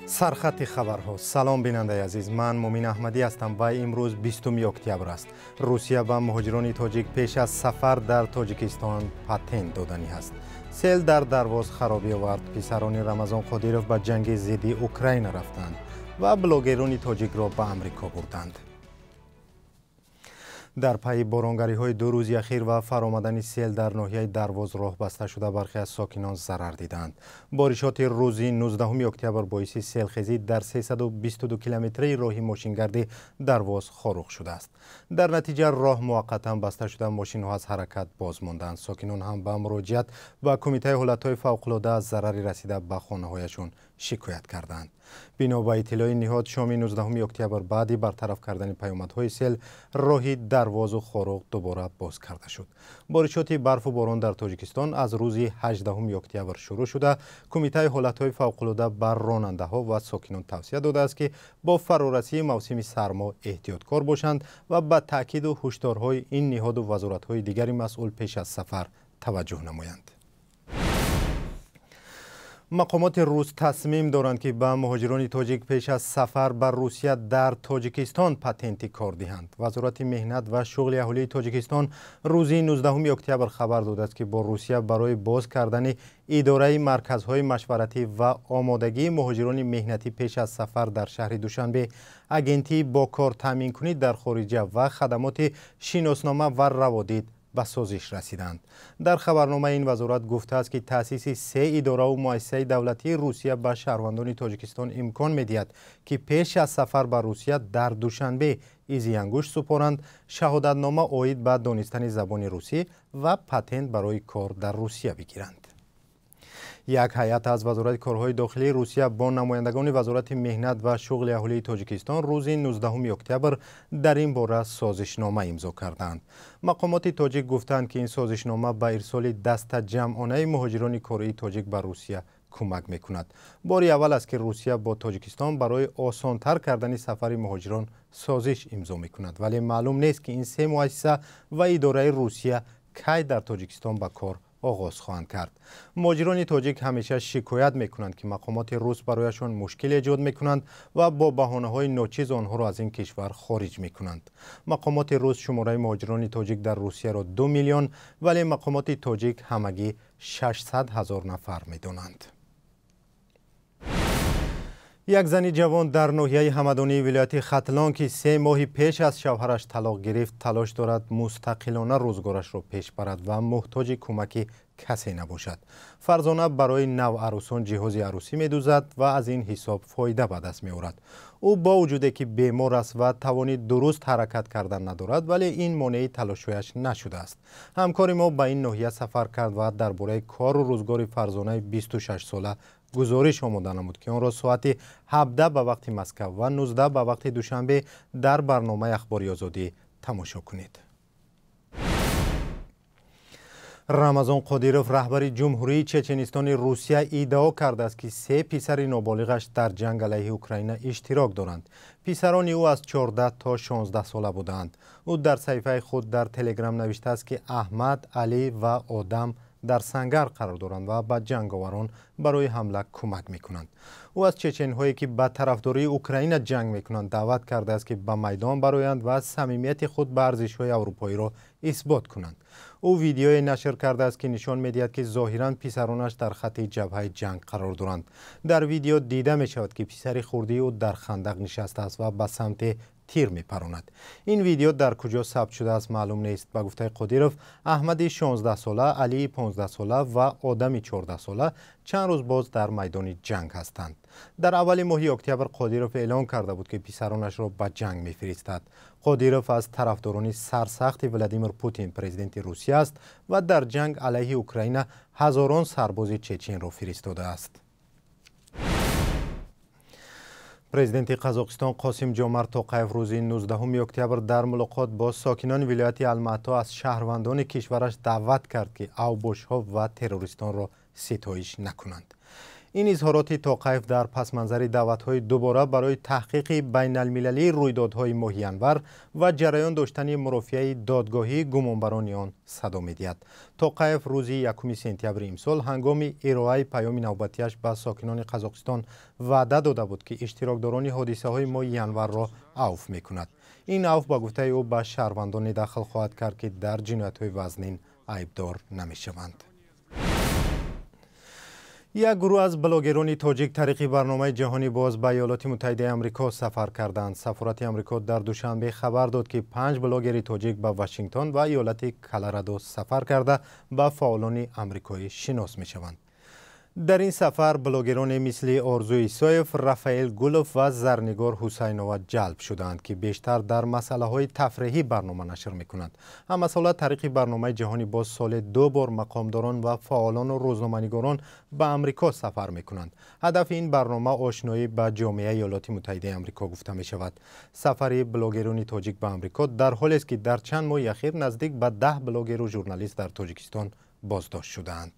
Сархати хабарҳо. Салом, бинандаи азиз. Ман Мумин Аҳмадӣ ҳастам ва имрӯз 20 октябр аст. Русия ба муҳоҷирони тоҷик пеш аз сафар дар Тоҷикистон патент доданӣ ҳаст. Сел дар Дарвоз харобӣ овард. Писарони Рамазон Қодиров ба ҷанги зидди Украина рафтанд ва блогерони тоҷикро ба Амрико бурданд. Дар пайи боронгариҳои ду рӯзи ахир ва фаромадани сел дар ноҳияи Дарвоз роҳ баста шуда, бархе аз сокинон зарар диданд. Боришоти рӯзи 19 октябр боиси селхезӣ дар 322 километраи роҳи мошингарди Дарвоз Хоруғ шудааст. Дар натиҷа роҳ муваққатан баста шуда, мошинҳо аз ҳаракат боз монданд. Сокинон ҳам ба муроҷиат ба Кумитаи ҳолатҳои фавқулода аз зарари расида ба хонаҳояшон шикоят карданд. Бино ба иттилои ниҳод, шоми 19 октябр баъди бартараф кардани паёмадҳои сел роҳи Дарвозу Хоруғ дубора боз карда шуд. Боришоти барфу борон дар Тоҷикистон аз рӯзи 18 октябр шурӯъ шуда, Кумитаи ҳолатҳои фавқулода ба ронандаҳо ва сокинон тавсия додааст, ки бо фарорасии мавсими сармо эҳтиёткор бошанд ва ба таъкиду ҳушдорҳои ин ниҳоду вазоратҳои дигари масъул пеш аз сафар таваҷҷӯҳ намоянд. Мақомоти рус тасмим доранд, ки ба муҳоҷирони тоҷик пеш аз сафар ба Русия дар Тоҷикистон патенти кор диҳанд. Вазорати меҳнат ва шуғли аҳолии Тоҷикистон рӯзи 19 октябр хабар додааст, ки бо Русия барои боз кардани идораи марказҳои машваратӣ ва омодагии муҳоҷирони меҳнатӣ пеш аз сафар дар шаҳри Душанбе, агентии бо кор таъминкунӣ дар хориҷа ва хадамоти шиноснома ва раводид ба созиш расиданд. Дар хабарномаи ин вазорат гуфтааст, ки таъсиси се идораву муассисаи давлатии Русия ба шаҳрвандони Тоҷикистон имкон медиҳад, ки пеш аз сафар ба Русия дар Душанбе изи ангушт супоранд, шаҳодатнома оид ба донистани забони русӣ ва патент барои кор дар Русия бигиранд. Як ҳайат аз Вазорати корҳои дохилии Русия бо намояндагони Вазорати меҳнат ва шуғли аҳолии Тоҷикистон рӯзи 19 октябр дар ин бора созишнома имзо карданд. Мақомоти тоҷик гуфтанд, ки ин созишнома ба ирсоли дастаҷамъонаи муҳоҷирони кории тоҷик ба Русия кӯмак мекунад. Бори аввал аст, ки Русия бо Тоҷикистон барои осонтар кардани сафари муҳоҷирон созиш имзо мекунад, вале маълум нест, ки ин се муассиса ва идораи Русия кай дар Тоҷикистон ба кор оғоз хоҳанд кард. Муҳоҷирони тоҷик ҳамеша шикоят мекунанд, ки мақомоти рус барояшон мушкил эҷод мекунанд ва бо баҳонаҳои ночиз онҳоро аз ин кишвар хориҷ мекунанд. Мақомоти рус шумораи муҳоҷирони тоҷик дар Русияро 2 миллион, вале мақомоти тоҷик ҳамагӣ 600 ҳазор нафар медонанд. Як зани ҷавон дар ноҳияи Ҳамадонии вилояти Хатлон, ки 3 моҳи пеш аз шавҳараш талоқ гирифт, талош дорад мустақилона рӯзгорашро пеш барад ва муҳтоҷи кӯмаки касе набошад. Фарзона барои наварӯсон ҷиҳози арӯсӣ медӯзад ва аз ин ҳисоб фоида ба даст меорад. Ӯ бо вуҷуде ки бемор аст ва тавони дуруст ҳаракат кардан надорад, вале ин монеи талошҳояш нашудааст. Ҳамкори мо ба ин ноҳия сафар кард ва дар бораи кору рӯзгори Фарзонаи 26сола гузориш омода намуд, ки онро соати 17 ба вақти Москав ва 19 ба вақти Душанбе дар барномаи Ахбори Озодӣ тамошо кунед. Рамазон Қодиров, раҳбари Ҷумҳурии Чеченистони Русия, иддао кардааст, ки се писари ноболиғаш дар ҷанг алайҳи Украина иштирок доранд. Писарони ӯ аз 14 то 16 сола буданд. Ӯ дар саҳифаи худ дар Телеграм навиштааст, ки Аҳмад, Алӣ ва Одам дар сангар қарор доранд ва ба ҷанговарон барои ҳамла кӯмак мекунанд. Ӯ аз чеченҳое, ки ба тарафдории Украина ҷанг мекунанд, даъват кардааст, ки ба майдон бароянд ва самимияти худ ба арзишҳои аврупоиро исбот кунанд. Ӯ видеое нашр кардааст, ки нишон медиҳад, ки зоҳиран писаронаш дар хатти ҷабҳаи ҷанг қарор доранд. Дар видео дида мешавад, ки писари хурдии ӯ дар хандақ нишастааст ва ба самти тир мепаронад. Ин видео дар куҷо сабт шудааст, маълум нест. Ба гуфтаи Қодиров, Аҳмади 16сола, Алии 15сола ва Одами 14сола чанд рӯз боз дар майдони ҷанг ҳастанд. Дар аввали моҳи октябр Қодиров эълон карда буд, ки писаронашро ба ҷанг мефиристад. Қодиров аз тарафдорони сарсахти Владимир Путин, президенти Русия аст ва дар ҷанг алайҳи Украина ҳазорон сарбози чеченро фиристодааст. Президенти Қазоқистон Қосим Ҷомарт Тоқаев рӯзи 19 октябр дар мулоқот бо сокинони вилояти Алмато аз шаҳрвандони кишвараш даъват кард, ки авбошҳо ва террористонро ситоиш накунанд. Ин изҳороти Тоқаев дар пасманзари даъватҳои дубора барои таҳқиқи байналмилалии рӯйдодҳои моҳи январ ва ҷараён доштани мурофиаи додгоҳии гумонбарони он садо медиҳад. Тоқаев рӯзи 1 сентябри имсол ҳангоми ироаи паёми навбатиаш ба сокинони Қазоқистон ваъда дода буд, ки иштирокдорони ҳодисаҳои моҳи январро авф мекунад. Ин авф ба гуфтаи ӯ ба шаҳрвандоне дахл хоҳад кард, ки дар ҷиноятҳои вазнин айбдор намешаванд. Як гурӯҳ аз блогерони тоҷик тариқи барномаи ҷаҳонӣ боз ба Иёлоти Муттаҳидаи Амрико сафар карданд. Сафорати Амрико дар Душанбе хабар дод, ки 5 блогери тоҷик ба Вашингтон ва иёлати Колорадо сафар карда ба фаъолони амрикоӣ шинос мешаванд. Дар ин сафар блогероне мисли Орзу Исоев, Рафаэл Гулов ва Зарнигор Ҳусайнова ҷалб шудаанд, ки бештар дар масъалаҳои тафреҳӣ барнома нашр мекунанд. Ҳамасола тариқи барномаи ҷаҳонӣ боз соли 2 бор мақомдорон ва фаъолону рӯзноманигорон ба Амрико сафар мекунанд. Ҳадафи ин барнома ошноӣ ба ҷомеаи Иёлоти Муттаҳидаи Амрико гуфта мешавад. Сафари блогерони тоҷик ба Амрико дар ҳолест, ки дар чанд моҳи ахир наздик ба 10 блогеру журналист дар Тоҷикистон боздошт шудаанд.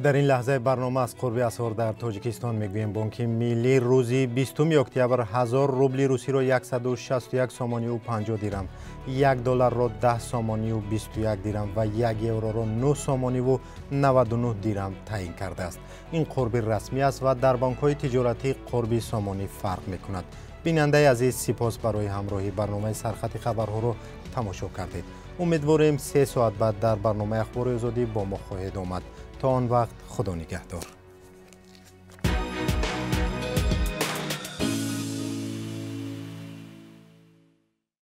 Дар ин лаҳзаи барнома аз қурби асъор дар Тоҷикистон мегӯем. Бонки миллӣ рӯзи 20 октябр 1000 рубли русиро 161 сомониву 50 дирам, 1 долларро 10 сомониву 21 дирам ва 1 евроро 9 сомониву 99 дирам таъин кардааст. Ин қурби расмӣ аст ва дар бонкҳои тиҷоратӣ қурби сомонӣ фарқ мекунад. Бинандаи азиз, сипос барои ҳамроҳӣ. Барномаи сархати хабарҳоро тамошо кардед. Умедворем 3 соат баъд дар барномаи Ахбори Озодӣ бо мо хоҳед омад. То он вақт Худо нигаҳдор.